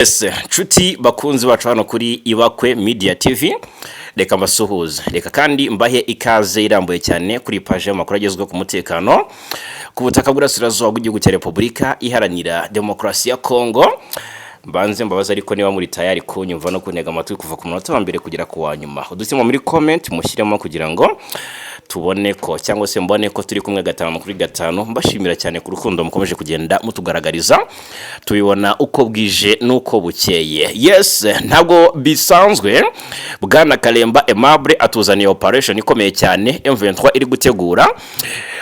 Yes, nshuti bakunzi bacu hano kuri Ibakwe Media TV, reka mbasuhuze, reka kandi mbahe ikaze irambuye cyane kuri paje y'amakuru agezweho ku mutekano ku butaka bw'Urasirazuba bw'igihugu cya Repubulika Iharanira Demokarasi ya Kongo. Mbanze mbabaza ariko niba muri tayari kunyumva no kuntega amatwi kuva ku munota wa mbere kugera ku wa nyuma. Udutsima muri comment mushyiremo kugira ngo tubone ko, cyangwa se mbone ko turi kumwe gatanu kuri gatanu. Mbashimira cyane ku rukundo mukomeje kugenda mutugaragariza, tubibona uko bwije n'uko bukeye. Yes, ntabwo bisanzwe, bwana Kalemba Aimable atuzaniye operation ikomeye cyane M23 iri gutegura.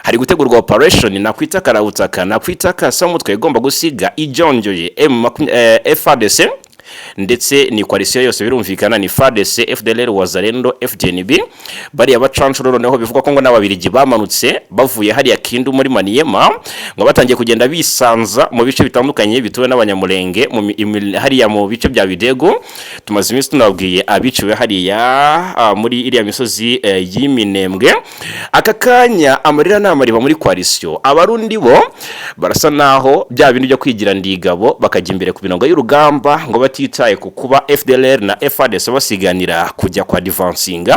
Hari gutegurwa operation nakwita karabutaka, nakwita kasamutwe, igomba gusiga ijonjoye FARDC ndetse ni coalition yose. Birumvikana ni FARDC, FDLR, Wazalendo, FDNB, bariya bacanshuro. Noneho bivugwa ko ngo n'Ababirigi bamanutse bavuye hariya Kindu muri Maniema, ngo batangiye kugenda bisanza mu bice bitandukanye bituwe n'Abanyamulenge hariya mu bice bya Bidego. Tumaze iminsi tunababwiye abiciwe hariya muri iriya misozi y'Iminembwe. Aka kanya amarira ni amariba muri coalition. Abarundi bo barasa naho bya bintu byo kwigira ndigabo, bakajya imbere ku mirongo y'urugamba, ngo batitaye ku kuba FDLR na FARDC basiganira kujya kwa advancinga.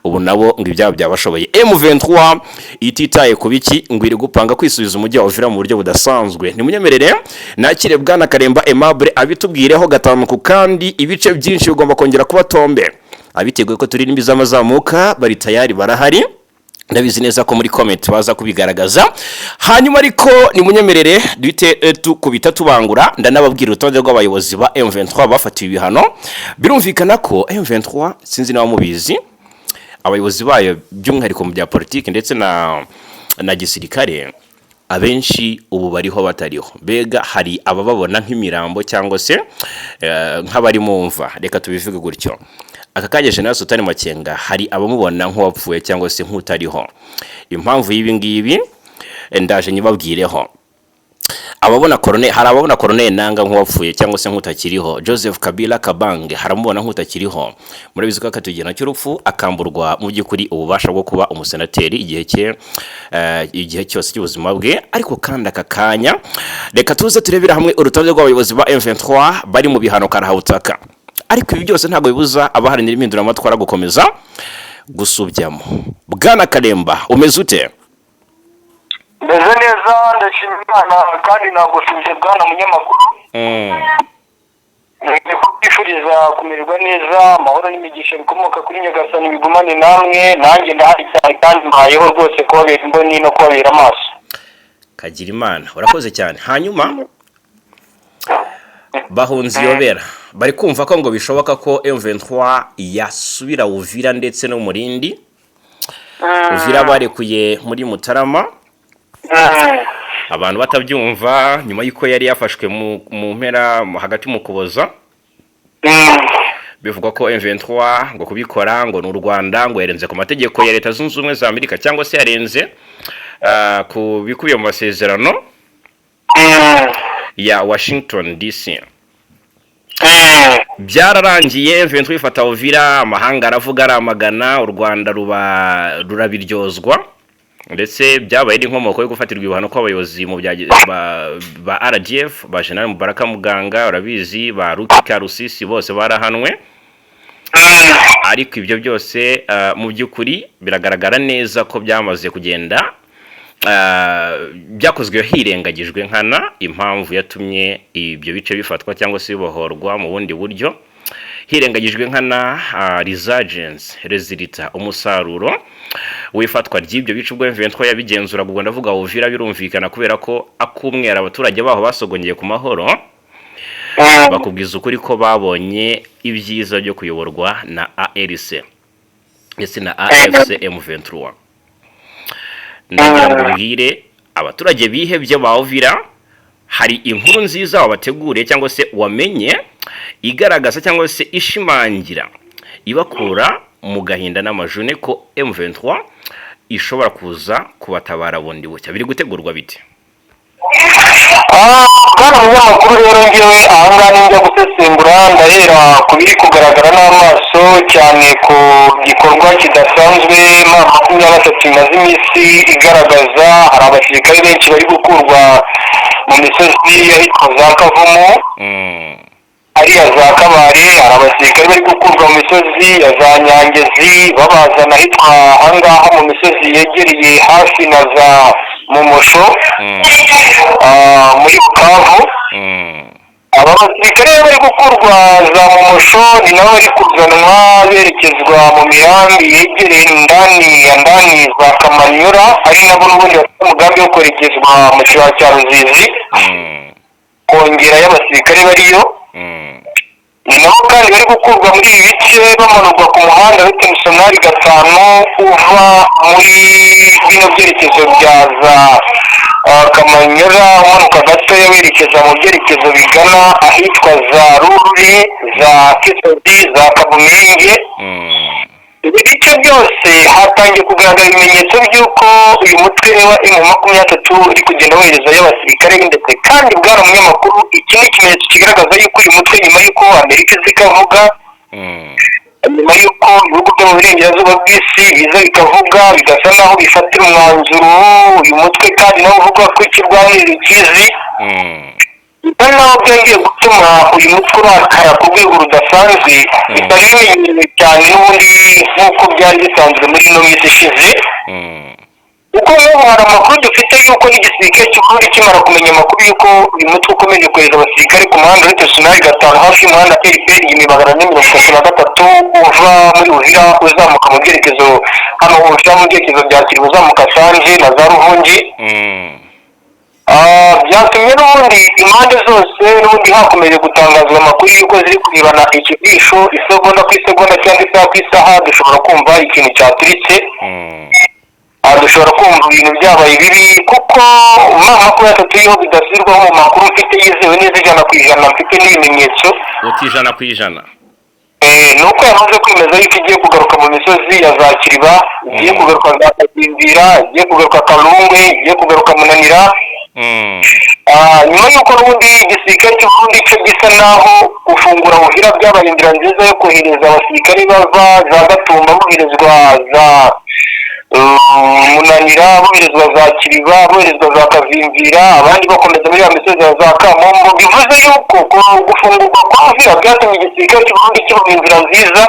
Ubu nabo ngo ibyabo byabashoboye. M23 ititaye ku biki, ngo iri gupanga kwisubiza umujyi wa Uvira mu buryo budasanzwe. Nimunyemerere nakire bwana Karemba Aimable abitubwireho gatanu ku kandi. Ibice byinshi bigomba kongera kuba tombe. Abiteguye ko turi z'amazamuka bari tayari, barahari, ndabizi neza ko muri comment baza kubigaragaza. Hanyuma ariko nimunyemerere duhite tukubita tubangura, ndanababwira urutonde rw'abayobozi ba M23 bafatiwe ibihano. Birumvikana ko M23, sinzi niba mubizi, abayobozi bayo by'umwihariko mu bya politiki ndetse na gisirikare, abenshi ubu bariho batariho. Mbega hari abababona nk'imirambo cyangwa se nk'abari mu mva, reka tubivuge gutyo. Aka kanya General Sultani Makenga hari abamubona nk'uwapfuye cyangwa se nk'utariho. Impamvu y'ibi ngibi ndaje nyibabwireho. Ababona Corneille, hari ababona Corneille Nanga nk'uwapfuye cyangwa se nk'utakiriho. Joseph Kabila Kabange haramubona nk'utakiriho. Murabizi ko akatugena cy'urupfu, akamburwa mu by'ukuri ububasha bwo kuba umusenateri igihe cye igihe cyose cy'ubuzima bwe. Ariko kandi aka kanya reka tuze turebera hamwe urutonde rw'abayobozi ba M23 bari mu bihano karahawutaka. Ariko ibi byose ntabwo bibuza abaharanira impinduramatwara gukomeza gusubyamo. Bwana Karemba, umeze ute? Meze neza, ndashima Imana, kandi nagushuje bwana munyamakuru. Ni kukwifuriza kumererwa neza, amahoro n'imigisha bikomoka kuri Nyagasani bigumane namwe. Nanjye ndahari cyane kandi mbayeho rwose kubabera imboni no kubabera amaso. Kagira Imana, urakoze cyane. Hanyuma bahunze iyobera, bari kumva ko ngo bishoboka ko M23 yasubira Uvira ndetse no Murindi. Uvira barekuye muri Mutarama, abantu batabyumva, nyuma y'uko yari yafashwe mu mpera hagati mu Kuboza. Bivugwa ko M23 ngo kubikora ngo ni u Rwanda, ngo yarenze ku mategeko ya Leta Zunze Ubumwe za Amerika, cyangwa se yarenze ku bikubiye mu masezerano ya Washington DC. Byararangiye M23 ifata Uvira, amahanga aravuga, aramagana, u Rwanda ruba rurabiryozwa, ndetse byabaye n'inkomoko yo gufatirwa ibihano kw'abayobozi mu bya ba RDF, ba General Mubaraka Muganga, urabizi, ba Ruki Karusisi, bose barahanwe. Ariko ibyo byose mu by'ukuri biragaragara neza ko byamaze kugenda byakozwe hirengagijwe nkana impamvu yatumye ibyo bice bifatwa cyangwa se bibohorwa mu bundi buryo, hirengagijwe nkana resurgence résultat, umusaruro w'ifatwa ry'ibyo bice ubwo M23 yabigenzuraga. Ubwo ndavuga Uvira, birumvikana, kubera ko akumwera abaturage baho basogongeye ku mahoro, bakubwiza ukuri ko babonye ibyiza byo kuyoborwa na ARC ndetse na AFC M23. Ndagira ngo ubwire abaturage bihebye ba Uvira, hari inkuru nziza wabateguriye cyangwa se wamenye igaragaza cyangwa se ishimangira, ibakura mu gahinda n'amajune, ko M23 ishobora kuza kubatabara bundi bucya. Biri gutegurwa bite? Bwana munyamakuru, rero ngewe ahangaha ninjya gusesengura ndahera ku biri kugaragara n'amaso, cyane ku gikorwa kidasanzwe M23 imaze iminsi igaragaza. Hari abasirikare benshi bari gukurwa mu misozi y'ahitwa za Kavumu. Ariya za Kabare hari abasirikare bari gukurwa mu misozi ya za Nyangezi, babazana ahitwa ahangaha mu misozi yegereye hafi na za Mumosho, muri Bukavu. Aba basirikare bari gukurwa za Mumosho ni nabo bari kuzanwa berekezwa mu mirambi yegereye ndani ya ndani za Kamanyura, ari nabo n'ubundi bafite umugambi wo kwerekezwa mu kibaya cya Ruzizi kongera y'abasirikare bariyo. Ni nabo kandi bari gukurwa muri ibi bice bamanurwa ku muhanda route nationale 5 uva muri bino byerekezo bya za Kamanyura, umanuka gatoya werekeza mu byerekezo bigana ahitwa za Ruri, za Kisozi, za Kabumenge. Ibi bice byose hatangiye kugaragara ibimenyetso by'uko uyu mutwe wa M23 uri kugenda woherezayo abasirikare. Ndetse kandi, bwana munyamakuru, iki ni ikimenyetso kigaragaza yuko uyu mutwe, nyuma y'uko Amerika iza ikavuga, nyuma y'uko ibihugu byo mu burengerazuba bw'isi biza bikavuga, bigasa naho bifatira umwanzuro uyu mutwe, kandi nawe uvuga ko ikirwanirira ikizi, bisa naho byongeye gutuma uyu mutwe urakara ku rwego rudasanzwe, bitari bimenyerewe cyane n'ubundi nk'uko byari bisanzwe muri ino minsi ishize. Kuko nk'ubu hari amakuru dufite y'uko n'igisirikare cy'u Burundi kimara kumenya amakuru y'uko uyu mutwe ukomeje kohereza abasirikare ku muhanda route nationale 5, hafi y'umuhanda RP 1433, uva muri Uvira uzamuka mu byerekezo hano, uva mu byerekezo bya Kiribu uzamuka Sanje na za Ruhungi, byatumye n'ubundi impande zose n'ubundi hakomeje gutangazwa amakuru y'uko ziri kurebana ikijisho, isegonda ku isegonda cyangwa isaha ku isaha dushobora kumva ikintu cyaturitse. Dushobora kumva ibintu byabaye bibi, kuko M23 yo bidasubirwaho, mu makuru mfite yizewe neza 100%, mfite n'ibimenyetso. Uti 100%? Ni uko yamaze kwemeza yuko igiye kugaruka mu misozi ya za Kiriba, igiye kugaruka za Kazinzira, igiye kugaruka Kalungwe, igiye kugaruka Munanira. Nyuma y'uko n'ubundi igisirikare cy'u Burundi cyo gisa naho gufungura Uvira byabaye inzira nziza yo kohereza abasirikare bava za Gatumba, boherezwa za Munanira, boherezwa za Kiriba, boherezwa za Kavimvira, abandi bakomeza muri ya misozi ya za Kamombo, bivuze yuko gufungurwa kwa Uvira byatumye igisirikare cy'u Burundi kibona inzira nziza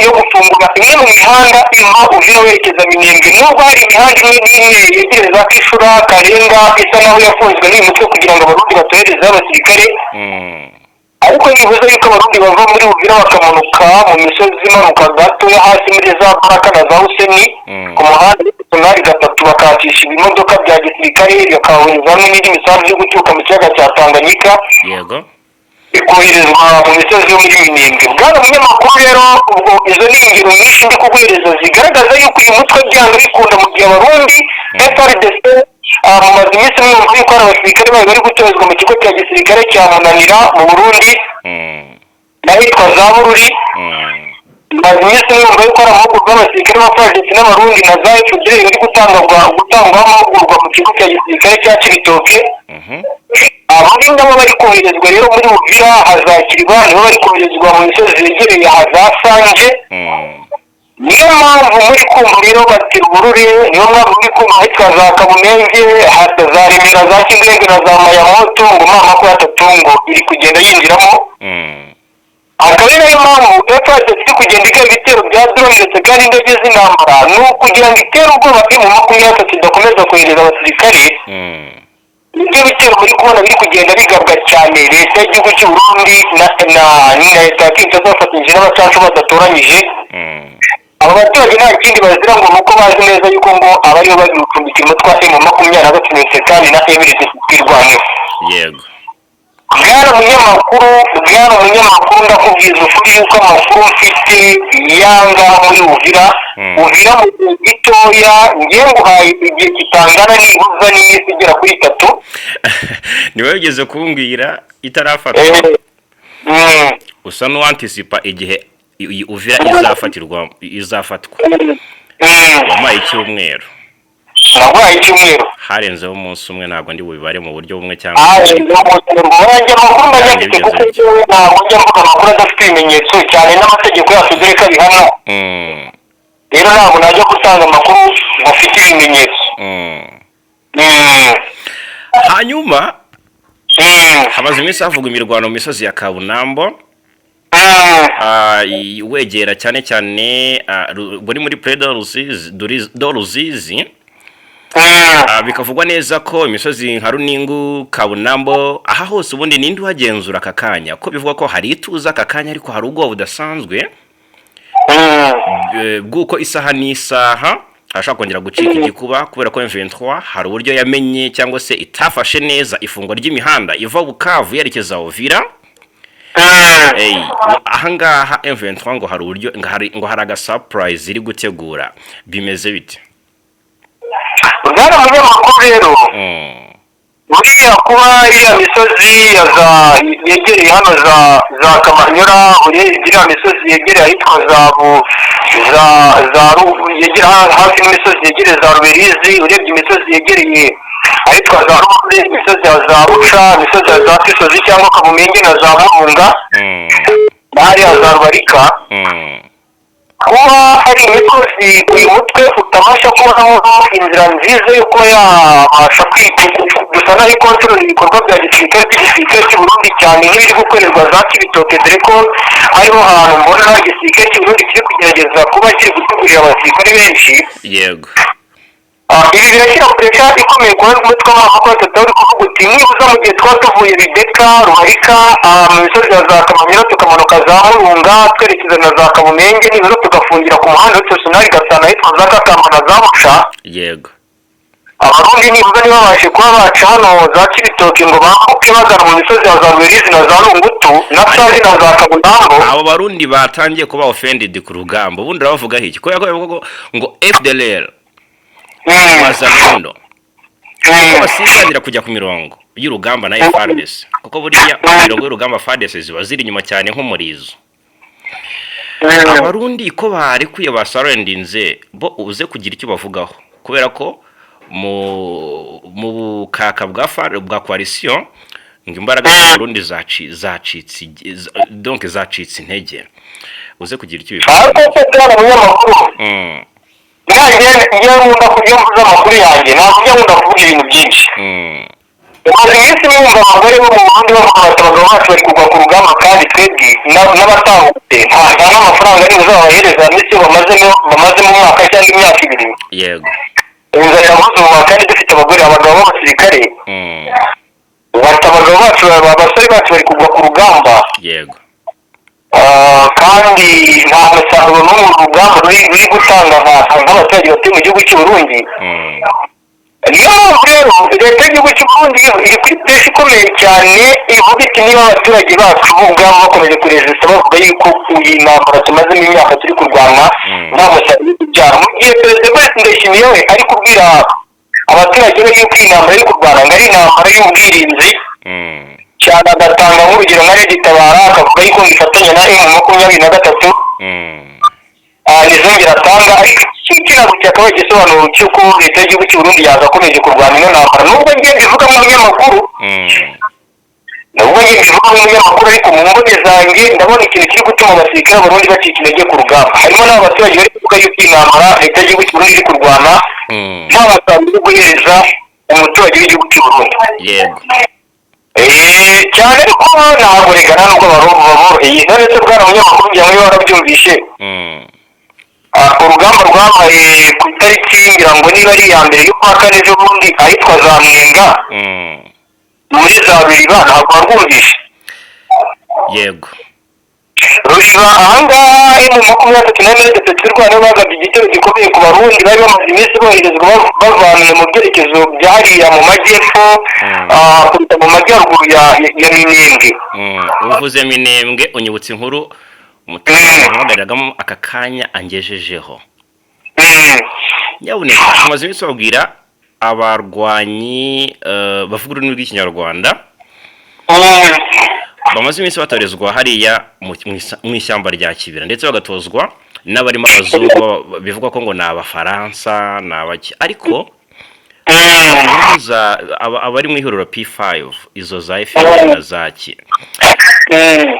yo gufungura imwe mu mihanda iva Uvira werekeza Minembwe, nubwo hari imihanda imwe n'imwe yegereza Kishura, Karenga, isa naho yafunzwe n'uyu mutwe kugira ngo Abarundi batoherezeho abasirikare. Ariko bivuze yuko Abarundi bava muri Uvira bakamanuka mu misozi imanuka gatoya hasi muri za Baraka na za Huseni, ku muhanda nationale 3, bakacisha ibimodoka bya gisirikare, bakabohereza hamwe n'indi misanzu yo guturuka mu kiyaga cya Tanganyika, ikoherezwa mu misozi yo muri Minembwe. Bwana munyamakuru, rero ubwo izo ni ingero nyinshi ndi kuguhereza zigaragaza yuko uyu mutwe byanga bikunda, mu gihe Abarundi FARDC, mumaze iminsi mwumva yuko hari abasirikare bayo bari gutozwa mu kigo cya gisirikare cya Munanira mu Burundi n'ahitwa za Bururi. Maze iminsi mwumva yuko hari amahugurwa y'abasirikare ba FARDC n'Abarundi na za FDL bari gutangwaho amahugurwa mu kigo cya gisirikare cya Cibitoke. Abari nabo bari koherezwa rero muri Uvira hazakirwa, nibo bari koherezwa mu misozi yegereye haza Sanje. Niyo mpamvu muri kumva rero bati Bururi, niyo mpamvu muri kumva ahitwa za Kabumenge, za Remera, za Kindege na za Mayamoto, ngo M23 ngo iri kugenda yinjiramo. Akaba ari nayo mpamvu FARDC iri kugenda igaba ibitero bya drone ndetse kandi indege z'intambara, ni ukugira ngo itere ubwoba M23 idakomeza kohereza abasirikare. Nibyo bitero muri kubona biri kugenda bigabwa cyane leta y'igihugu cy'u Burundi na leta ya Kinshasa bafatanyije n'abacancuro badatoranyije. Aba baturage nta kindi bazira, ngo ni uko bazi neza yuko ngo abaribo bari gucumbikira umutwe wa M23 ndetse kandi na M23 twirwaneho. Bwana munyamakuru, bwana munyamakuru, ndakubwiza ukuri yuko amakuru mfite yanga muri Uvira, Uvira mu gihe gitoya, ngiye nguhaye igihe kitangana nibuza n'iminsi igera kuri 3. Niwe wigeze kumbwira itarafatwa. Usa n'uwantisipa igihe iyi Uvira izafatirwa, izafatwa. Wampaye icyumweru. Naguhaye icyumweru. Harenzeho umunsi umwe, ntabwo ndi bubibare mu buryo bumwe cyangwa Ubundi. Amakuru ndayafite, kuko njyewe ntabwo njya mvuga amakuru adafite ibimenyetso, cyane n'amategeko yacu dore ko abihana. Rero ntabwo najya gutanga amakuru ntafite ibimenyetso. Hanyuma Hamaze iminsi havugwa imirwano mu misozi ya Kabunambo, wegera cyane cyane buri muri Près de Rusizi, de Ruzizi. Bikavugwa neza ko imisozi nka Runingu, Kabunambo, aha hose ubundi ninde uhagenzura aka kanya, ko bivugwa ko hari ituze aka kanya ariko hari ubwoba budasanzwe bw'uko isaha n'isaha hashobora kongera gucika igikuba, kubera ko M23 hari uburyo yamenye cyangwa se itafashe neza ifungwa ry'imihanda iva Bukavu yerekeza Uvira. Ey, ahangaha M23 ngo hari uburyo ngo hari aga surprise iri gutegura, bimeze bite? Bwana munyamakuru rero, buriya kuba iriya misozi ya za yegereye hano za Kamanyura, iriya misozi yegereye ahitwa za bu za za yegera hafi n'imisozi yegereye za Ruberizi, urebye imisozi yegereye ahitwa za Rundi, imisozi ya za Ruca, imisozi ya za Kisozi cyangwa Kabumenge na za Murunga, n'ahariya za Rubarika, kuba hari imisozi uyu mutwe utabasha kubonamo inzira nziza yo kuba yabasha gusa naho ikontorora ibikorwa bya gisirikare by'igisirikare cy'u Burundi, cyane nk'ibiri gukorerwa za Kibitoke, dore ko hariho hantu mbona igisirikare cy'u Burundi kiri kugerageza kuba kiri gutegurira abasirikare benshi. Ibi birashyira pressure ikomeye ku mutwe wa M23, uri kuvuga uti nibuza mu gihe twaba tuvuye Bideka, Ruharika, mu misozi ya za Kamanyura, tukamanuka za Murunga twerekeza na za Kabumenge, nibuza tugafungira ku muhanda w'Itosonari Gasana ahitwa za Kakamba na za Busha, Abarundi nibuza ntibabashe kuba baca hano za Kibitoke ngo bambuke bagana mu misozi ya za Ruberizi na za Rungutu na Sazi na za Kabunambo. Abo Barundi batangiye kuba offended ku rugamba, ubundi urabavugaho iki? Kubera ko bavuga ngo FDLR, Wazalendo, ko basiganira kujya ku mirongo y'urugamba na FARDC, kuko buriya imirongo y'urugamba FARDC ziba ziri inyuma cyane nk'umurizo. Abarundi ko barekuye basurrendinze, bo uze kugira icyo bavugaho, kubera ko mu bukaka bwa FAR bwa coalition ngo imbaraga z'Abarundi zacitse donc zacitse intege, uze kugira icyo bivugaho. Ariko se bwana munyamakuru, nanjye iyo nkunda iyo mvuze amakuru yanjye ntabwo njya nkunda kuvuga ibintu byinshi. Umaze iminsi mwumva abagore bo mu Burundi bavuga bati abagabo bacu bari kugwa ku rugamba, kandi twebwe n'abatahutse nta n'amafaranga nibuza babahereza minsi bamazemo umwaka cyangwa imyaka 2. Inzara iravuze ubu, kandi dufite abagore, abagabo b'abasirikare. Bati abagabo bacu, abasore bacu bari kugwa ku rugamba, kandi nta musaruro n'umwe urugamba ruri gutanga nk'abaturage batuye mu gihugu cy'u Burundi. Niyo mpamvu rero leta y'igihugu cy'u Burundi yo iri kuri pressure ikomeye cyane, ivuga iti niba abaturage bacu bo ubwabo bakomeje kuresista bavuga yuko iyi ntambara tumazemo imyaka turi kurwana nta musaruro uri kubyara, mu gihe Perezida Evariste Ndayishimiye we ari kubwira abaturage be yuko iyi ntambara iri kurwana ngo ari intambara y'ubwirinzi, cyane agatanga nk'urugero nka RED Tabara, akavuga yuko ngo ifatanya na M23. Nizo ngero atanga, ariko iki ntabwo cyakabaye igisobanuro cy'uko leta y'igihugu cy'u Burundi yagakomeje kurwana ino ntambara. Nubwo ngiye mbivuga nk'umunyamakuru, nubwo ngiye mbivuga nk'umunyamakuru, ariko mu mboni zanjye ndabona ikintu kiri gutuma abasirikare b'Abarundi bacika intege ku rugamba harimo n'aba baturage bari kuvuga yuko iyi ntambara leta y'igihugu cy'u Burundi iri kurwana nta musaruro iri guhereza umuturage w'igihugu cy'u Burundi. Cyane, ariko ntabwo reka nta nubwo baboroheye. None se bwana munyamakuru, ngira ngo niba warabyumvishe, urugamba rwabaye ku itariki ngira ngo niba ari iya mbere y'ukwa kane ejo bundi ahitwa za Mwenga, muri za Ruriba, ntabwo warwumvishe? Yego. Ruriba ahangaha M23 na M3 Twirwaneho bagabye igitero gikomeye ku Barundi bari bamaze iminsi boherezwa bavanywe mu byerekezo bya hariya mu majyepfo, kuruta mu majyaruguru ya Minembwe. Uvuze Minembwe unyibutsa inkuru umutekano wahamagaragamo aka kanya angejejeho. Nyabuneka, tumaze iminsi babwira abarwanyi bavuga ururimi rw'Ikinyarwanda bamaze iminsi batorezwa hariya mu ishyamba rya Kibira, ndetse bagatozwa n'abarimo abazungu bivugwa ko ngo ni Abafaransa, ni abaki, ariko inkuru za abari mu ihuriro P5, izo za FPR na zaki,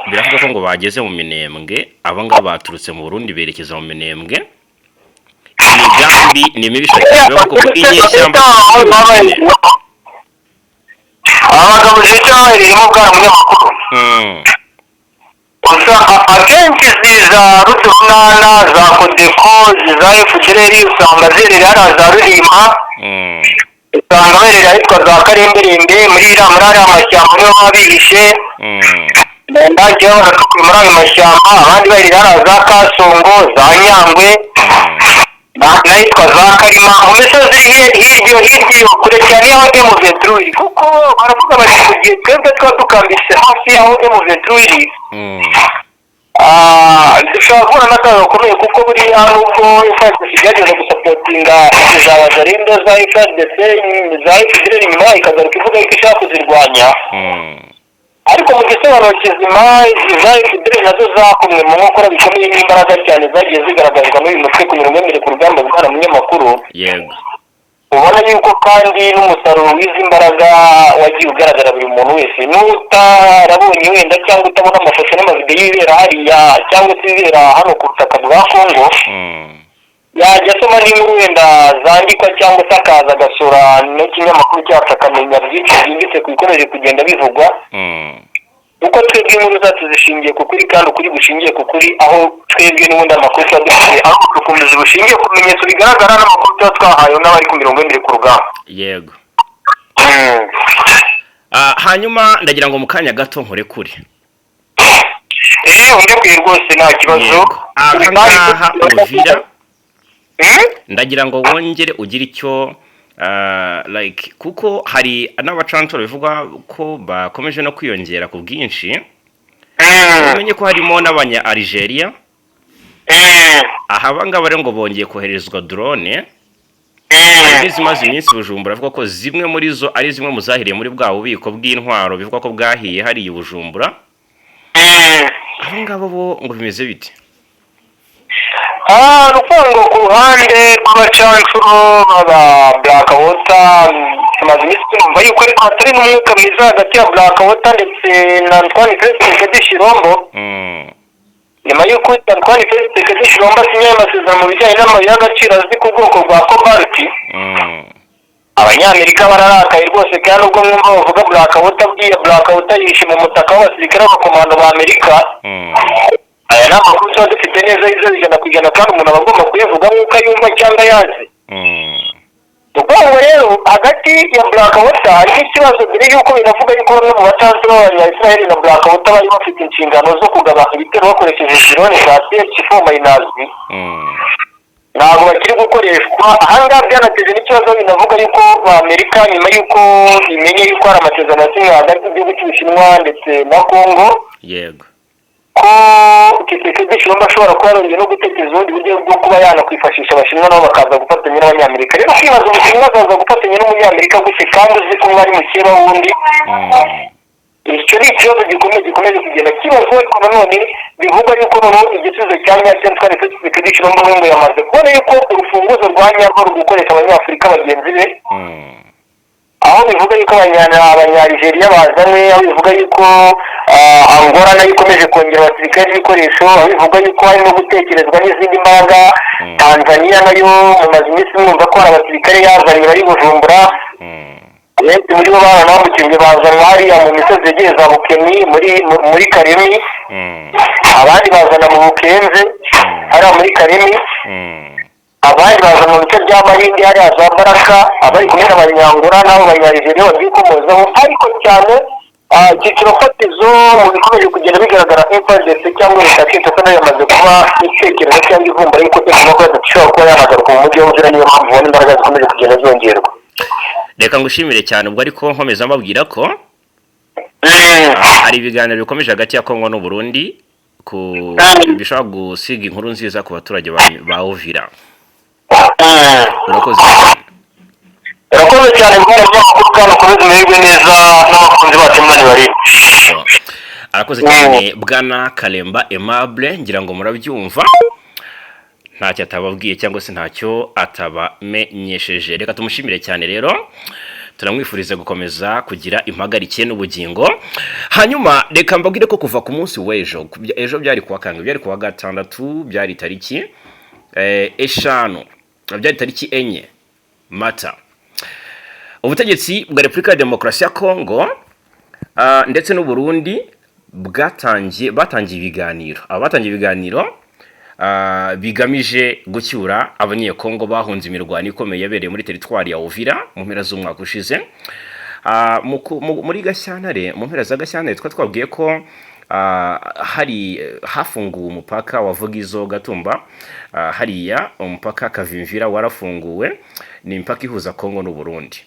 biravuga ko ngo bageze mu Minembwe. Aba ngaba baturutse mu Burundi berekeza mu Minembwe, imigambi ni mibisha cyane, bivuga ko inyeshyamba. Abagabo icyo bahereyemo, bwana munyamakuru, gusa akenshi ziza ruturunana za CODECO, za FDLR, usanga zerera hariya za Rurimba, usanga baherera ahitwa za Karemberembe muri ariya mashyamba, niho baba bihishe. Bagiye baracukuye muri ayo mashyamba, abandi baherera hariya za Kasongo, za Nyangwe, n'ahitwa za Karima, mu misozi hirya hirya iyo kure cyane y'aho M23 iri, kuko baravuga bati mu gihe twebwe tuba dukambitse hafi y'aho M23 iri, dushobora guhura n'akaga gakomeye, kuko buriya nubwo FARDC igerageza gusupportinga za Wazalendo, za FARDC, za FDLR, inyuma yayo ikagaruka ivuga yuko ishaka kuzirwanya, ariko mu gisobanuro kizima izi za FDLR nazo zakomwe mu nkokora bikomeye n'imbaraga cyane zagiye zigaragazwa n'uyu mutwe ku mirongo y'imbere ku rugamba, bwana munyamakuru. Ubona yuko kandi n'umusaruro w'izi mbaraga wagiye ugaragara buri muntu wese, n'utarabonye wenda cyangwa utabona amafoto n'amavidewo y'ibibera hariya cyangwa se ibibera hano ku butaka bwa Kongo, yajya asoma n'inkuru wenda zandikwa cyangwa se akaza agasura n'ikinyamakuru cyacu, akamenya byinshi byimbitse ku bikomeje kugenda bivugwa, kuko twebwe inkuru zacu zishingiye ku kuri kandi ukuri gushingiye ku kuri, aho twebwe n'ubundi amakuru tuba dufite aho ubucukumbuzi bushingiye ku bimenyetso bigaragara n'amakuru tuba twahawe n'abari ku mirongo y'imbere ku rugamba. Yego. Hanyuma ndagira ngo mu kanya gato nkurekure. Eh, undekuye rwose, nta kibazo. Yego. Aha ngaha Uvira, ndagira ngo wongere ugire icyo like, kuko hari n'abacancuro bivugwa ko bakomeje no kwiyongera ku bwinshi. Umenye ko harimo n'abanya Algeria. Aha abangaba rero ngo bongeye koherezwa drone, hari n'izimaze iminsi Bujumbura, avuga ko zimwe muri zo ari zimwe mu zahiriye muri bwa bubiko bw'intwaro bivugwa ko bwahiye hariya i Bujumbura. Abo ngabo bo ngo bimeze bite? Ni ukuvuga ngo ku ruhande rw'abacancuro baba Black Water, tumaze iminsi tumva yuko ariko hatari n'umwuka mwiza hagati ya Black Water ndetse na Antoine Felix Tshisekedi Tshilombo, nyuma y'uko Antoine Felix Tshisekedi Tshilombo asinye ayo masezerano mu bijyanye n'amabuye y'agaciro azwi ku bwoko bwa cobalt. Abanyamerika bararakaye rwose, kandi ubwo mwumva bavuga Black Water, bwiya Black Water yishe mu mutaka w'abasirikare b'abakomando ba Amerika. Aya ni amakuru tuba dufite neza yizewe 100%, kandi umuntu aba agomba kuyavuga nk'uko ayumva cyangwa ayazi. Ni ukuvuga ngo rero hagati ya Black Water harimo ikibazo, mbere y'uko binavuga yuko bamwe mu bacansi b'abanya-Israel na Black Water bari bafite inshingano zo kugaba ibitero bakoresheje drone za CH4 minus, ntabwo bakiri gukoreshwa. Ahangaha byanateje n'ikibazo, binavuga yuko Amerika, nyuma y'uko imenye yuko hari amasezerano yasinywe hagati y'igihugu cy'Ubushinwa ndetse na Congo, ko Tshisekedi Tshilombo ashobora kuba yarongeye no gutekereza ubundi buryo bwo kuba yanakwifashisha Abashinwa nabo bakaza gufatanya n'Abanyamerika. Rero kwibaza, Umushinwa azaza gufatanya n'Umunyamerika gute kandi uzi ko umwe ari mukeba w'undi? Icyo ni ikibazo gikomeye gikomeje kugenda kibazwa, ariko nanone bivugwa yuko noneho igisubizo cya nyacyo, Antoine Felix Tshisekedi Tshilombo ngo yamaze kubona yuko urufunguzo rwa nyarwo rwo gukoresha Abanyafurika bagenzi be, aho bivuga yuko Abanyaligeria bazanywe, aho bivuga yuko Angola nayo ikomeje kongera abasirikare n'ibikoresho, aho bivuga yuko harimo gutekerezwa n'izindi mbaraga. Tanzania nayo mumaze iminsi mwumva ko hari abasirikare yazanye bari Bujumbura, benshi muri bo baranambukijwe bazanwa hariya mu misozi yegereye za Bukemi muri Karemi, abandi bazana mu Bukenze hariya muri Karemi, abandi bazana mu bice bya Mahindi hariya za Baraka, abari kumwe n'Abanyangura n'abo Banyaligeria bagiye komozaho. Ariko cyane icyiciro fatizo mu bikomeje kugenda bigaragara, FARDC cyangwa leta ya Kinshasa nayo yamaze kuba itekereza cyangwa ivumbura yuko M23 ishobora kuba yanagaruka mu mujyi wa Uvira, niyo mpamvu ubona imbaraga zikomeje kugenda zongerwa. Reka ngushimire cyane ubwo, ariko nkomeza mbabwira ko hari ibiganiro bikomeje hagati ya Kongo n'u Burundi ku bishobora gusiga inkuru nziza ku baturage ba Uvira. Urakoze cyane. Urakoze cyane, bwana munyamakuru, kandi ukomeze umererwe neza n'abakunzi bacu, Imana ibarinde. Arakoze cyane bwana Kalemba Aimable, ngira ngo murabyumva, ntacyo atababwiye cyangwa se ntacyo atabamenyesheje. Reka tumushimire cyane rero, turamwifuriza gukomeza kugira impagarike n'ubugingo. Hanyuma reka mbabwire ko kuva ku munsi w'ejo, ejo byari kuwa kangahe? Byari kuwa gatandatu, byari tariki 5, byari tariki 4 Mata, ubutegetsi bwa Repubulika ya Demokarasi ya Kongo Ndetse n'u Burundi batangiye ibiganiro. Aba batangiye ibiganiro bigamije gucyura Abanyekongo bahunze imirwano ikomeye yabereye muri teritwari ya Uvira mu mpera z'umwaka ushize. Muri Gashyantare, mu mpera za Gashyantare, twabwiye ko hari hafunguwe umupaka wa Vugizo Gatumba. Hariya umupaka Kavimvira warafunguwe, ni imipaka ihuza Kongo n'u Burundi.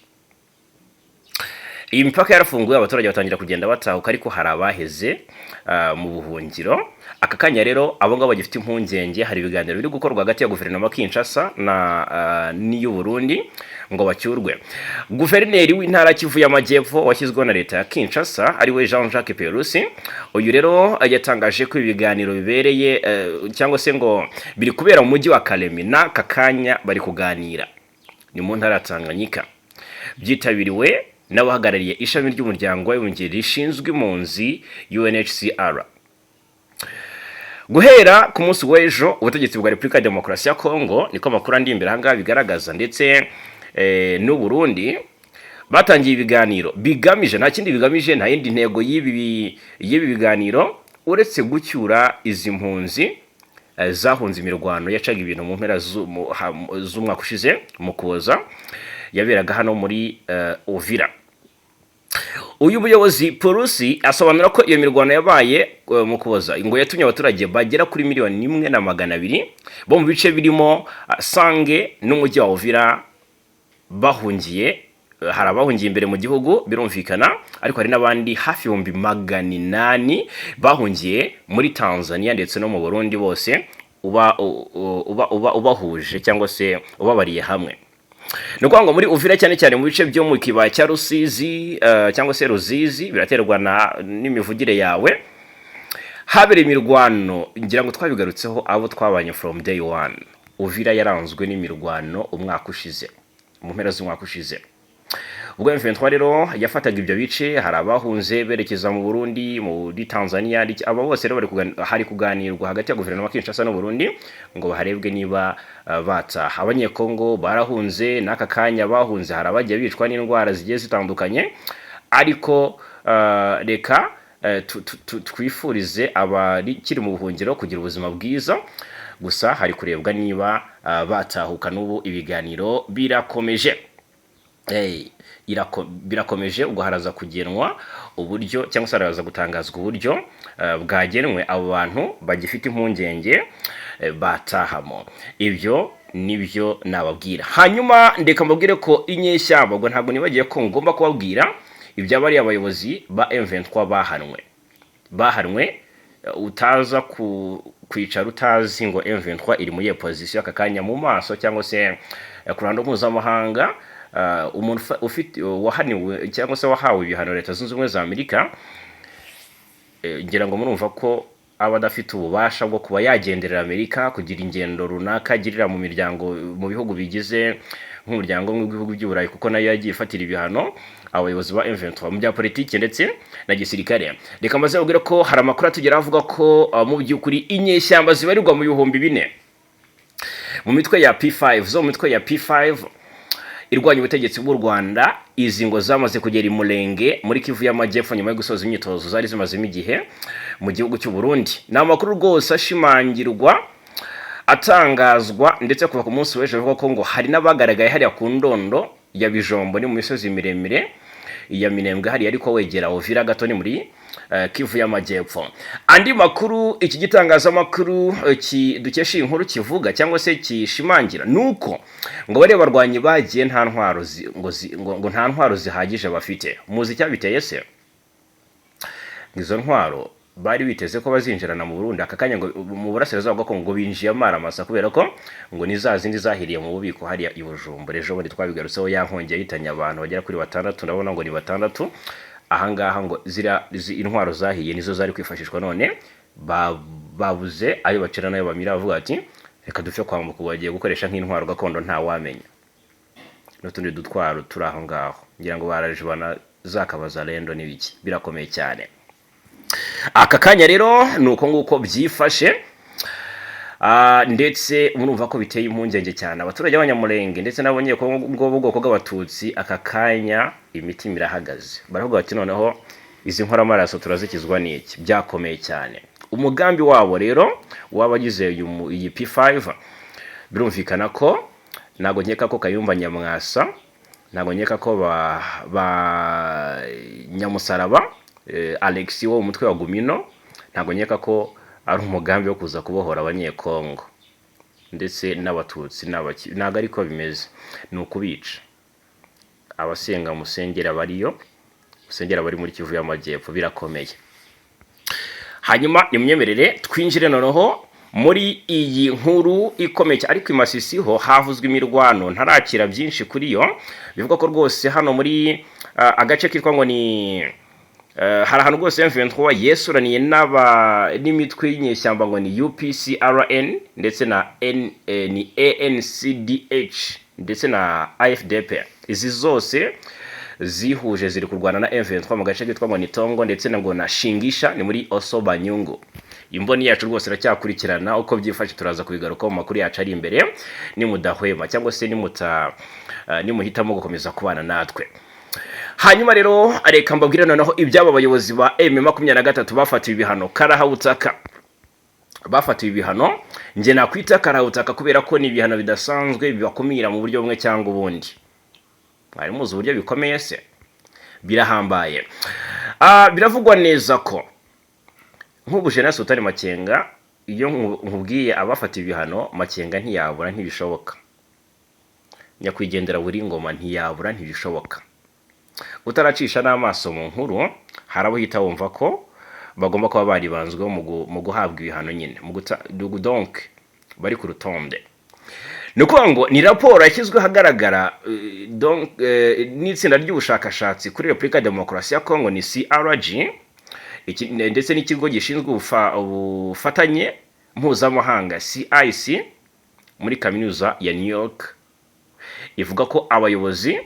Iyi mipaka yarafunguwe, abaturage batangira kugenda batahuka, ariko hari abaheze mu buhungiro. Aka kanya rero abo ngabo bagifite impungenge. Hari ibiganiro biri gukorwa hagati ya guverinoma ya Kinshasa na n'iy'u Burundi ngo bacyurwe. Guverineri w'intara Kivu y'Amajyepfo washyizweho na leta ya Kinshasa, ariwe Jean Jacques Purusi, uyu rero yatangaje ko ibi biganiro bibereye cyangwa se ngo biri kubera mu mujyi wa Kalemi. N'aka kanya bari kuganira, ni mu ntara ya Tanganyika. Byitabiriwe n'abahagarariye ishami ry'Umuryango w'Abibumbye rishinzwe impunzi, UNHCR. Guhera ku munsi w'ejo, ubutegetsi bwa Repubulika ya Demokarasi ya Kongo, niko amakuru andi imbere ahangaha bigaragaza, ndetse n'u Burundi batangiye ibiganiro bigamije, nta kindi bigamije, nta yindi ntego y'ibi biganiro uretse gucyura izi mpunzi zahunze imirwano yacaga ibintu mu mpera z'umwaka ushize mu Kuboza, yaberaga hano muri Uvira. Uyu muyobozi Purusi asobanura ko iyo mirwano yabaye mu Kuboza ngo yatumye abaturage bagera kuri 1,200,000 bo mu bice birimo Sange n'umujyi wa Uvira bahungiye. Hari abahungiye imbere mu gihugu birumvikana, ariko hari n'abandi hafi 800,000 bahungiye muri Tanzania ndetse no mu Burundi. Bose uba uba uba ubahuje cyangwa se ubabariye hamwe, ni ukuvuga ngo muri Uvira, cyane cyane mu bice byo mu kibaya cya Rusizi cyangwa se Ruzizi, biraterwa na n'imivugire yawe, habereye imirwano. Ngira ngo twabigarutseho abo twabanye from day one. Uvira yaranzwe n'imirwano umwaka ushize, mu mpera z'umwaka ushize, ubwo M23 rero yafataga ibyo bice. Hari abahunze berekeza mu Burundi, muri Tanzania. Aba bose rero hari kuganirwa hagati ya guverinoma ya Kinshasa n'u Burundi ngo harebwe niba bataha. Abanyekongo barahunze, n'aka kanya bahunze, hari abagiye bicwa n'indwara zigiye zitandukanye, ariko reka twifurize abakiri mu buhungiro kugira ubuzima bwiza. Gusa hari kurebwa niba batahuka. N'ubu ibiganiro birakomeje. Hey, birakomeje. Ubwo haraza kugenwa uburyo cyangwa se haraza gutangazwa uburyo bwagenwe abo bantu bagifite impungenge batahamo. Ibyo nibyo nababwira. Hanyuma ndeka mbabwire ko inyeshyamba, ubwo ntabwo nibagiye ko ngomba kubabwira iby'abariya abayobozi ba M23 bahanwe. Utaza ku kwicara utazi ngo M23 iri muri iyo position aka kanya mu maso cyangwa se ku ruhando mpuzamahanga. Umuntu ufite wahaniwe cyangwa se wahawe ibihano Leta Zunze Ubumwe za Amerika, ngira ngo murumva ko aba adafite ububasha bwo kuba yagenderera Amerika, kugira ingendo runaka agirira mu miryango, mu bihugu bigize nk'umuryango w'ibihugu by'i Burayi, kuko nayo yagiye ifatira ibihano abayobozi ba M23 mu bya politiki ndetse na gisirikare. Reka maze babwire ko hari amakuru atugeraho avuga ko mu by'ukuri inyeshyamba zibarirwa mu 4000 mu mitwe ya P5, zo mu mitwe ya P5 irwanya ubutegetsi bw'u Rwanda, izi ngo zamaze kugera i Mulenge muri Kivu y'Amajyepfo nyuma yo gusoza imyitozo zari zimazemo igihe mu gihugu cy'u Burundi. Ni amakuru rwose ashimangirwa, atangazwa ndetse kuva ku munsi w'ejo, avuga ko ngo hari n'abagaragaye hariya ku Ndondo ya Bijombo, ni mu misozi miremire ya Minembwe hariya, ariko wegera Uvira gato, ni muri Kivu y'Amajyepfo. Andi makuru iki gitangazamakuru dukesha iyi nkuru kivuga cyangwa se kishimangira nuko ngo bariya barwanyi bagiye nta ntwaro ngo nta ntwaro zihagije bafite. Muzi icyabiteye se? Izo ntwaro bari biteze ko bazinjirana mu Burundi, aka kanya ngo mu burasirazuba bwa Kongo ngo binjiye amaramasa, kubera ko ngo ni za zindi zahiriye mu bubiko hariya i Bujumbura. Ejo bundi twabigarutseho, ya nkongi yahitanye abantu bagera kuri batandatu, ndabona ngo ni batandatu. Ahangaha ngo ziriya intwaro zahiye nizo zari kwifashishwa, none babuze ayo bacira nayo bamira, bavuga ati reka dupfe kwambuka. Ubu bagiye gukoresha nk'intwaro gakondo, ntawamenya n'utundi dutwaro turi aho ngaho. Ngira ngo baraje banazakabaza rendo n'ibiki, birakomeye cyane. Aka kanya rero ni uko nguko byifashe. Ndetse murumva ko biteye impungenge cyane abaturage b'Abanyamulenge ndetse n'Abanyekongo b'ubwoko bw'Abatutsi. Aka kanya imitima irahagaze, baravuga bati noneho Izi nkoramaraso turazikizwa n'iki? Byakomeye cyane. Umugambi wabo rero w'abagize iyi P5, birumvikana ko ntabwo nkeka ko Kayumba Nyamwasa, ntabwo nkeka ko ba Nyamusaraba Alex wo mu mutwe wa Gumino, ntabwo nkeka ko ari umugambi wo kuza kubohora Abanyekongo ndetse n'Abatutsi n'abaki. Ntabwo ariko bimeze, ni ukubica. Abasenga musengera bariyo, musengera bari muri Kivu y'Amajyepfo, birakomeye. Hanyuma nimwemerere twinjire noneho muri iyi nkuru ikomeye cyane. Ariko i Masisi ho havuzwe imirwano, ntarakira byinshi kuri yo. Bivuga ko rwose hano muri agace kitwa ngo ni hari ahantu rwose M23 yesuraniye n'aba n'imitwe y'inyeshyamba ngo ni UPCRN ndetse na N, ni ANCDH ndetse na AFDP. Izi zose zihuje ziri kurwana na M23 mu gace kitwa ngo ni Tongo ndetse na ngo na Shingisha, ni muri Oso Banyungu. Imboni yacu rwose iracyakurikirana uko byifashe, turaza kubigarukaho mu makuru yacu ari imbere nimudahwema cyangwa se nimuhitamo gukomeza kubana natwe. Hanyuma rero reka mbabwire noneho iby'aba bayobozi ba M23 bafatiwe ibihano karahabutaka. Bafatiwe ibihano njye nakwita karahabutaka kubera ko ni ibihano bidasanzwe bibakumira mu buryo bumwe cyangwa ubundi. Mwari muzi uburyo bikomeye se? Birahambaye. Biravugwa neza ko nk'ubu General Sultani Makenga, iyo nkubwiye abafatiwe ibihano, Makenga ntiyabura, ntibishoboka. Nyakwigendera buri ngoma ntiyabura, ntibishoboka. Utaracisha n'amaso mu nkuru, hari abo uhita wumva ko bagomba kuba baribanzweho mu guhabwa ibihano nyine, mu guta donc bari ku rutonde. Ni ukuvuga ngo ni raporo yashyizwe ahagaragara donc, n'itsinda ry'ubushakashatsi kuri Repubulika ya Demokarasi ya Kongo, ni CRG, ndetse n'ikigo gishinzwe ubufatanye mpuzamahanga CIC muri kaminuza ya New York. Ivuga ko abayobozi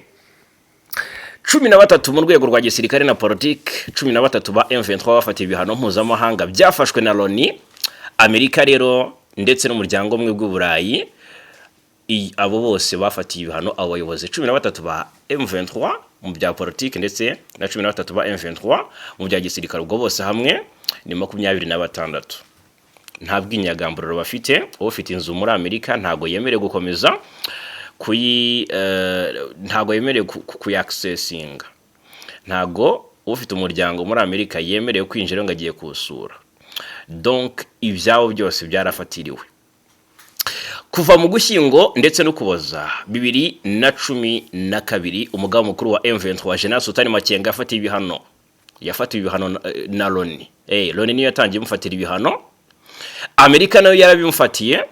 13 mu rwego rwa gisirikare na politiki, 13 ba M23 bafatiwe ibihano mpuzamahanga byafashwe na Loni, Amerika rero ndetse n'Umuryango Umwe bw'Uburayi. Abo bose bafatiye ibihano, abo bayobozi 13 ba M23 mu bya politiki ndetse na 13 ba M23 mu bya gisirikare, ubwo bose hamwe ni 26. Nta bwinyagamburiro bafite. Ufite inzu muri Amerika ntabwo yemerewe gukomeza kuyi ntabwo yemerewe kuyaccessinga. Ntabwo ufite umuryango muri Amerika yemerewe kwinjira ngo agiye kuwusura. Donc ibyabo byose byarafatiriwe kuva mu Gushyingo ndetse no Kuboza 2012. Umugaba mukuru wa M23 General Sultani Makenga yafatiwe ibihano, yafatiwe ibihano na Loni. Loni niyo yatangiye imufatira ibihano, Amerika nayo yarabimufatiye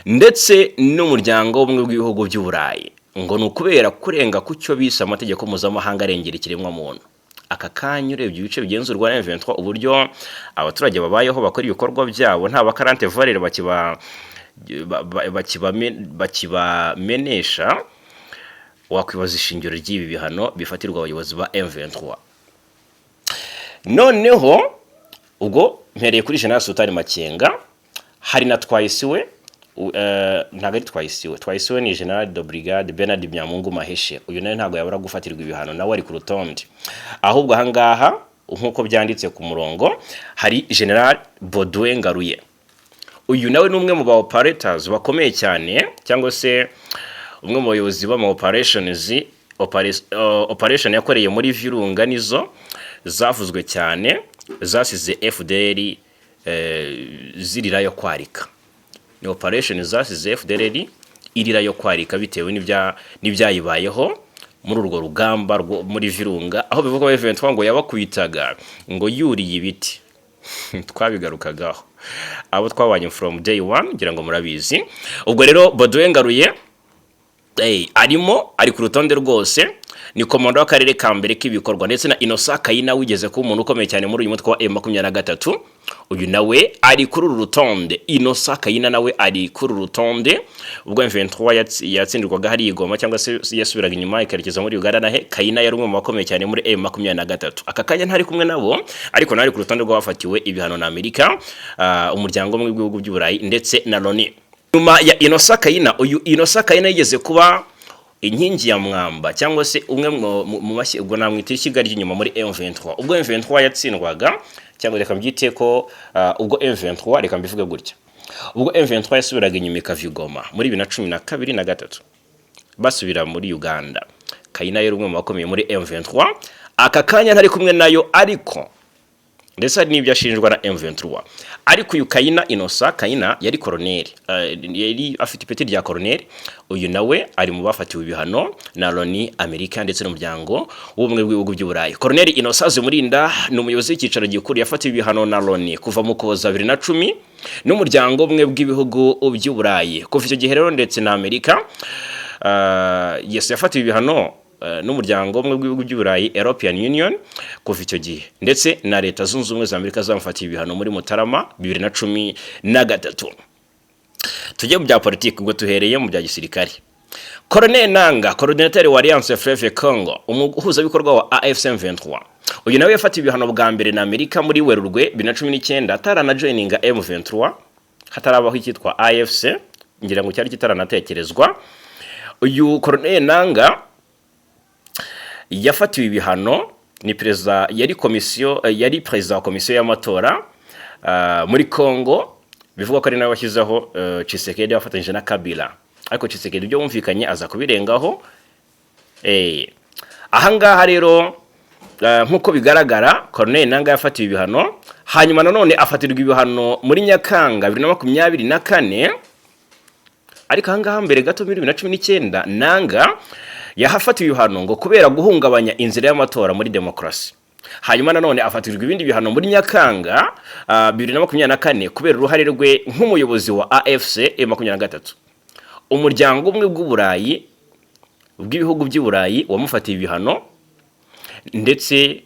ndetse n'Umuryango w'Ubumwe bw'Ibihugu by'Uburayi, ngo ni ukubera kurenga ku cyo bise amategeko mpuzamahanga arengera ikiremwamuntu. Aka kanya urebye ibice bigenzurwa na M23, uburyo abaturage babayeho, bakora ibikorwa byabo nta bakarante valere bakiba bakibamenesha, wakwibaza ishingiro ry'ibi bihano bifatirwa abayobozi ba M23. Noneho ubwo mpereye kuri General Sultani Makenga, hari na Twayisiwe, ntabwo ari Twayisiwe, Twayisiwe ni General de Brigade Bernard Byamungu Maheshe. Uyu nawe ntabwo yabura gufatirwa ibihano, nawe ari ku rutonde. Ahubwo ahangaha nk'uko byanditse ku murongo hari General Baudouin Ngaruye. Uyu nawe ni umwe mu ba operators bakomeye cyane, cyangwa se umwe mu bayobozi b'ama operations, operation yakoreye muri Virunga nizo zavuzwe cyane, zasize FDLR zirirayo kwarika. Ni operation zasize FDLR irirayo kwarika bitewe n'ibyayibayeho muri urwo rugamba rwo muri Virunga, aho bivugwa ko M23 ngo yabakubitaga ngo yuriye ibiti. Twabigarukagaho abo twabanye from day one, ngira ngo murabizi. Ubwo rero Baudouin Ngaruye arimo, ari ku rutonde rwose, ni komando w'akarere ka mbere k'ibikorwa, ndetse na Innocent Kayina wigeze kuba umuntu ukomeye cyane muri uyu mutwe wa M23. Uyu nawe ari kuri uru rutonde. Innocent Kayina nawe ari kuri uru rutonde. Ubwo M23 yatsindirwaga hari i Goma cyangwa se yasubiraga inyuma ikerekeza muri Uganda, nahe Kayina yari umwe mu bakomeye cyane muri M23. Aka kanya ntari kumwe nabo, ariko nawe ari ku rutonde rw'abafatiwe ibihano na Amerika, Umuryango Umwe w'Ibihugu by'Uburayi ndetse na Loni. Nyuma ya Innocent Kayina, uyu Innocent Kayina yigeze kuba Inkingi ya mwamba cyangwa se umwe mu mashyi, ubwo namwita ishyiga ry'inyuma muri M23 ubwo M23 yatsindwaga, cyangwa reka mbyite ko ubwo M23, reka mbivuge gutya, ubwo M23 yasubiraga inyuma ikava i Goma muri 2012 na gatatu, basubira muri Uganda. Kayina yari umwe mu bakomeye muri M23. Aka kanya ntari kumwe nayo, ariko ndetse hari n'ibyo ashinjwa na M23. Ariko uyu Kayina, Innocent Kayina, yari koroneri, yari afite ipeti rya koroneri. Uyu nawe ari mu bafatiwe ibihano na Loni, Amerika ndetse n'Umuryango w'Ubumwe bw'Ibihugu by'Uburayi. Koroneri Innocent Zimurinda ni umuyobozi w'icyicaro gikuru. Yafatiwe ibihano na Loni kuva mu Kuboza 2010 n'Umuryango w'Ubumwe bw'Ibihugu by'Uburayi. Kuva icyo gihe rero ndetse na Amerika, yes, yafatiwe ibihano n'Umuryango w'Ubumwe bw'Ibihugu by'Uburayi, European Union, kuva icyo gihe, ndetse na Leta Zunze Ubumwe za Amerika zamufatiye ibihano muri Mutarama 2013. Tujye mu bya politiki, ubwo tuhereye mu bya gisirikare. Colonel Nanga, coordinateur wa Alliance Fleuve Congo, umuhuzabikorwa wa AFC M23, uyu nawe yafatiwe ibihano bwa mbere na Amerika muri Werurwe 2019, ataranajoininga M23, hatarabaho icyitwa AFC, ngira ngo cyari kitaranatekerezwa. Uyu Colonel Nanga yafatiwe ibihano, ni perezida, yari komisiyo, yari perezida wa komisiyo y'amatora muri Congo. Bivugwa ko ari nawe washyizeho Tshisekedi wafatanyije na Kabila, ariko Tshisekedi ibyo wumvikanye aza kubirengaho. Ahangaha rero, nk'uko bigaragara, Corneille Nanga yafatiwe ibihano, hanyuma nanone afatirwa ibihano muri Nyakanga 2024. Ariko ahangaha mbere gato, muri 2019, Nanga yahafatiwe ibihano ngo kubera guhungabanya inzira y'amatora muri demokarasi. Hanyuma nanone afatirwa ibindi bihano muri Nyakanga 2024 kubera uruhare rwe nk'umuyobozi wa AFC M23. Umuryango Umwe bw'Uburayi, bw'Ibihugu by'i Burayi, wamufatiye ibihano, ndetse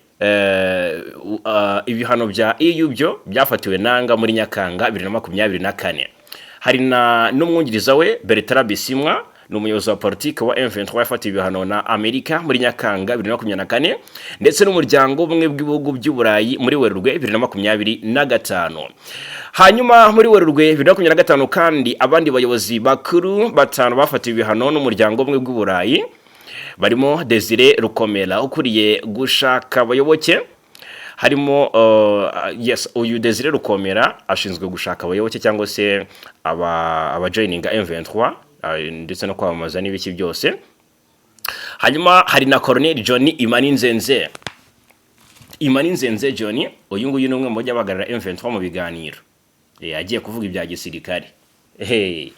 ibihano bya EU byo byafatiwe Nanga muri Nyakanga 2024. Hari na n'umwungiriza we Bertrand Bisimwa, ni umuyobozi wa politiki wa M23, yafatiwe ibihano na Amerika muri Nyakanga 2024 ndetse n'Umuryango Ubumwe bw'Ibihugu by'Uburayi muri Werurwe 2025. Hanyuma muri Werurwe 2025 kandi, abandi bayobozi bakuru batanu bafatiwe ibihano n'Umuryango Ubumwe bw'Uburayi barimo Desire Rukomera, ukuriye gushaka abayoboke. Harimo yes, uyu Desire Rukomera ashinzwe gushaka abayoboke cyangwa se aba abajoininga M23, ndetse no kwamamaza n'ibiki byose. Hanyuma hari na Colonel John Imani Nzenze. Imani Nzenze John, uyu nguyu ni umwe mu bajya bahagarara M23 mu biganiro, agiye kuvuga ibya gisirikare. Hey.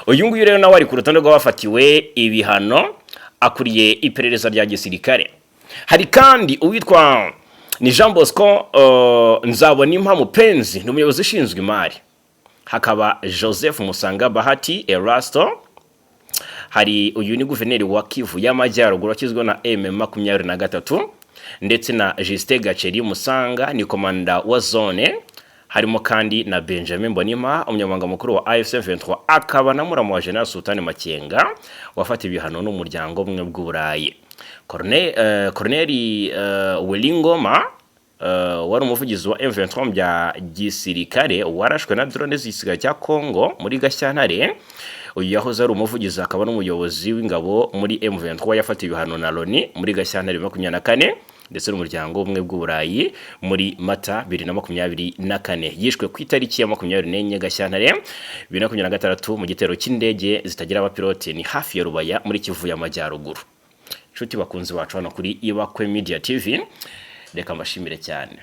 Uyu nguyu rero nawe ari ku rutonde rw'abafatiwe ibihano, akuriye iperereza rya gisirikare. Hari kandi uwitwa ni Jean Bosco Nzabonimpa Mupenzi, ni umuyobozi ushinzwe imari. Hakaba Joseph Musanga Bahati Erasto, hari uyu ni guverineri wa Kivu y'Amajyaruguru washyizweho na M23, ndetse na Justin Gaceri Musanga, ni komanda wa zone. Harimo kandi na Benjamin Mbonima, umunyamabanga mukuru wa AFC 23, akaba na muramu wa General Sultan Makenga, wafatiwe ibihano n'Umuryango Umwe bw'Uburayi. Colonel Welingoma, wari umuvugizi wa M23 mu bya gisirikare, warashwe na drone z'igisirikare cya Congo muri Gashyantare. Uyu yahoze ari umuvugizi akaba n'umuyobozi w'ingabo muri M23, yafatiwe ibihano na Loni muri Gashyantare 2024 ndetse n'Umuryango w'Ubumwe bw'Uburayi muri Mata 2024. Yishwe ku itariki ya 24 Gashyantare 2026 mu gitero cy'indege zitagira abapilote, ni hafi ya Rubaya muri Kivu y'Amajyaruguru. Inshuti bakunzi bacu hano kuri Ibakwe Media TV, reka mbashimire cyane,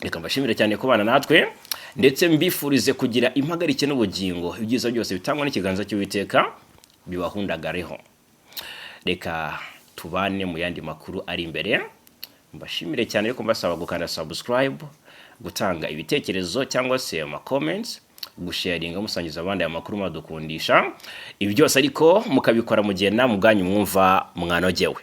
reka mbashimire cyane kubana natwe, ndetse mbifurize kugira impagarike n'ubugingo, ibyiza byose bitangwa n'ikiganza cy'Uwiteka bibahundagareho. Reka tubane mu yandi makuru ari imbere. Mbashimire cyane ariko mbasaba gukanda subscribe, gutanga ibitekerezo cyangwa se ama comments, gusharinga musangiza abandi aya makuru mwadukundisha. Ibi byose ariko mukabikora mu gihe namwe ubwanyu mwumva mwanogewe.